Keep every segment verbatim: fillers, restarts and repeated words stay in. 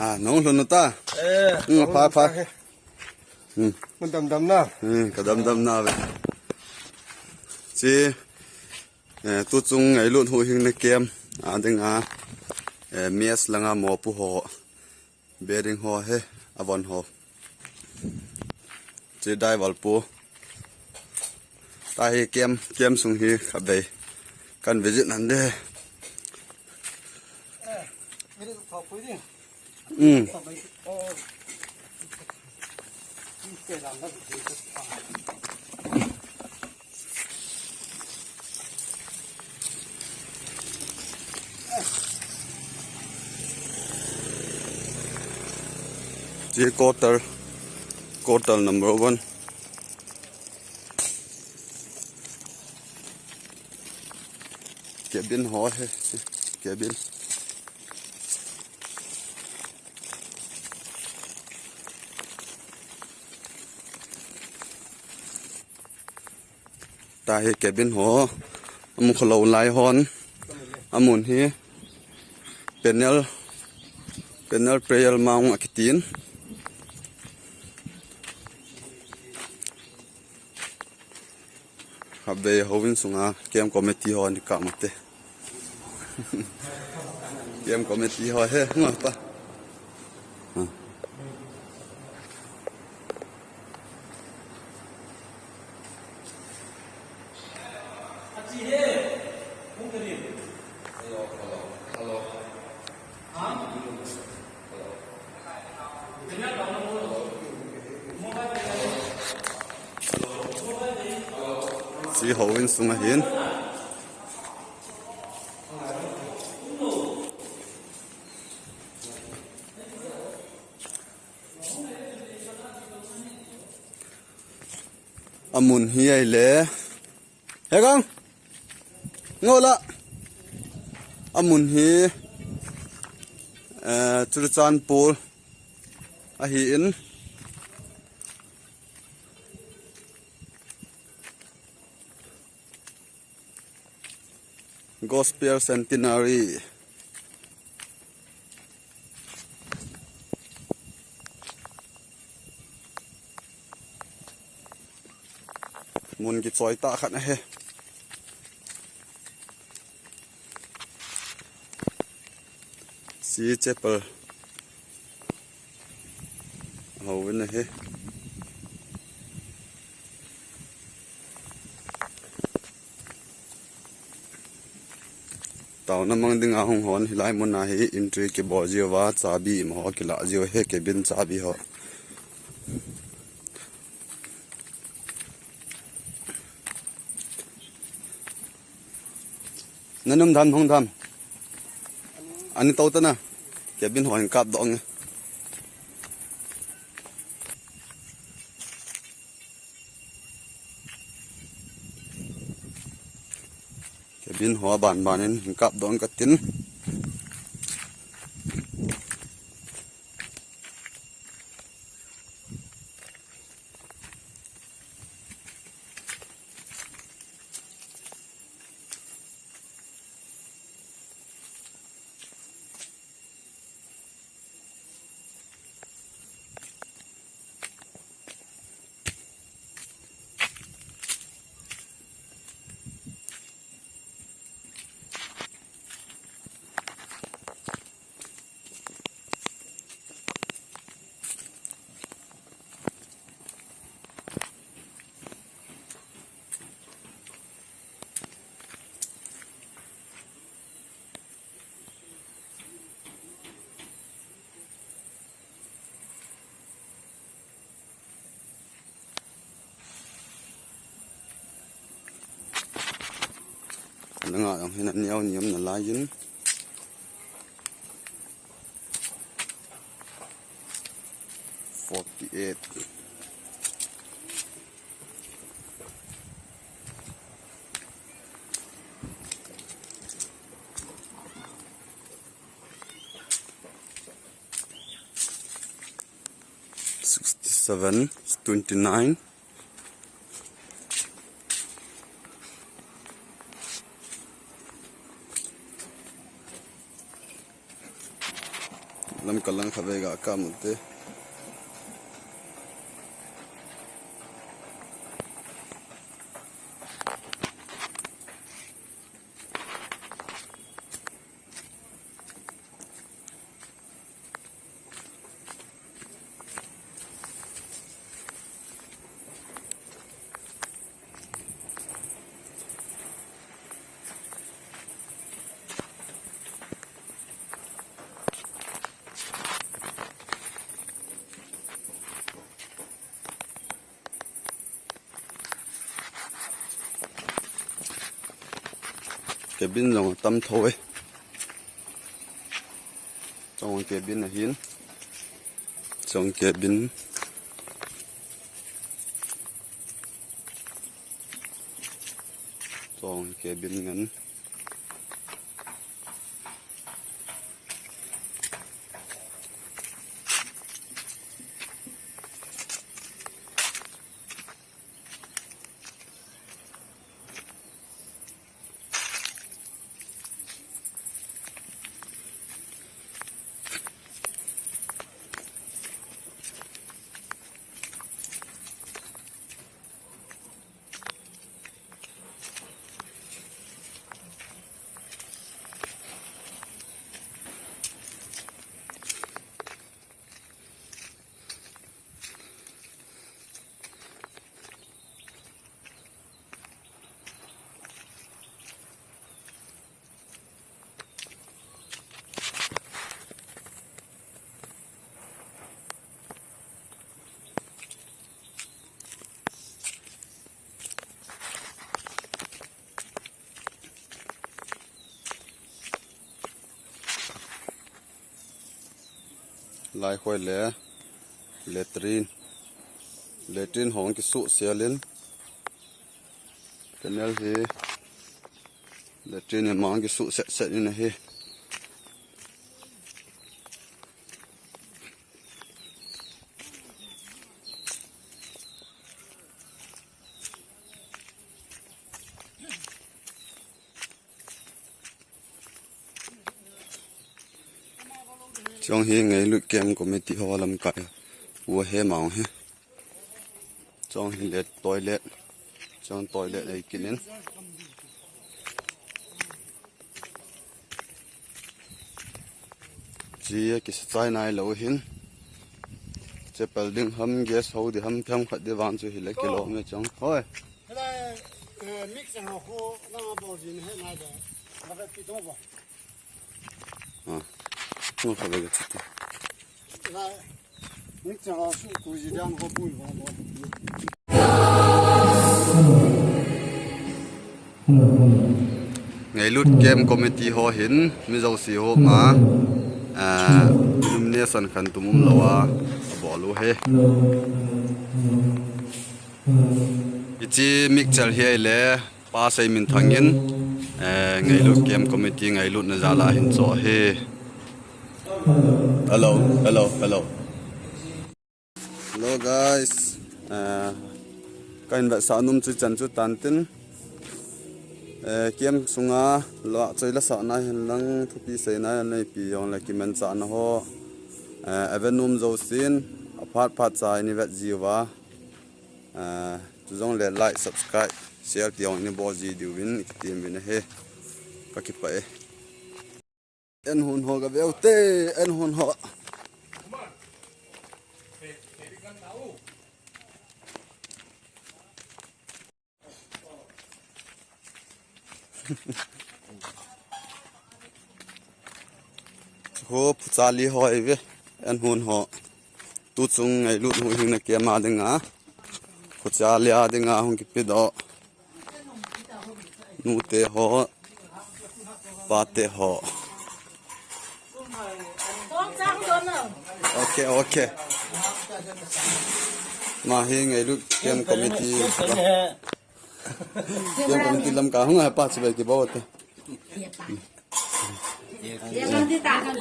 Ah, nong lhun ta. Eh, hmm, pha, pha. Hmm. Mun dam dam na. Hmm, ka dam dam na ve. Chi, eh, tu chung ngailut Huhhingna camp a dinga, eh, mess langa mopu ho, bedding ho he, avon ho. Chi dai val pu. Tahi camp, camp sung hi khatvei kan visit nante. Hmm. Chi quarter, quarter number one. Cabin ho he, cabin. Tahi cabin ho, amu khalou lai hon, amun hi panel, panel prayer mount akitin. Khatvei houin sunga camp committee ho ni ka mate. Camp committee ho he, nga pa. Ha. Chi houin sunga hin. Amun hi ahile. He kang. Ngo la. Amun hi, eh, Churachandpur ahin. Gospel Centenary. Mun kichoi tah khat ahi. Chi chapel. Houin ahi. Taona mang dinga hung hon hilai muna hi entry kibol jiuva, chabi mo kila jiu he, cabin chabi ho. Nanum dam, hung dam. Ani to tana. Cabin ho hin kap dong. Cabin ho ban ban in hin kap dong katin. Nanga jong hin aneo ni um nalai in. Forty-eight. Sixty-seven, twenty-nine. Kalang khavei ga ka mute. Cabin jong tam tho e. Chong cabin ahin. Chong cabin. Chong cabin ngan. Lai khoi le latrine. Latrine hung kisuh sialin. Canal hi latrine mang kisuh set set in ahi. Chong hi Ngailut Camp Committee ho lamkai. Ua he maong he. Chong hi le toilet. Chong toilet ei kinin. Chi kisa chai nai lo hin. Chapel ding ham, guest ho di ham, phem khat di vang chu hi le kilo me chong. Hoi. Helai, eh, mix and ho, na bo jin he nai da. Na ba pi tong bo. Ah. Ngo kha ba ga chi ta. Helai. Ngailut Camp Committee ho hin mi jouse ho ma, ah, illumination khan tum um lou a, abol u he. Hiche mixer hi ahile Pa Seiminthang in, eh, Ngailut Camp Committee ngailutna jal a hin cho ahi. Hello, hello, hello. Hello guys, eh, ka hin vetsah nom chu chan chu tan tin, eh, camp sunga la choi la sahna hin lang thupi seina nei pi jong le kimanchahna ho, eh, ave nom jousen aphat phat cha in i vet jiuva, eh, chujong le like, subscribe, share ti jong in i bol ji diuvin i kitem uvin ahi. Ka kipah e. En hun ho ka veu te, en hun ho. Ho phuchali ho ive, en hun ho. Tu chung Ngailut Huhhingna Camp a dinga. Phuchali a dinga hung kipedoh. Nute ho, pate ho. Ok, ok. Ma hi Ngailut Camp Committee. Camp Committee lamkai hung a pa chibai kibol te.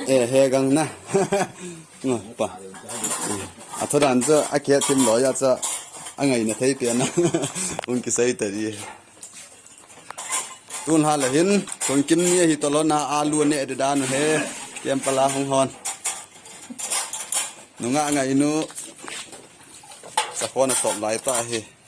Eh, he gang na. Ngo, pa. A thodan chu a khe tim lo ya chu a ngaina thei pen na. Hung kisei ta di. Tun ha le hin, tun kim ni hi tolo na alu ne de dan he. Kem pala hung hon. Nungah ngainu. Sakhon asop lai ta hi.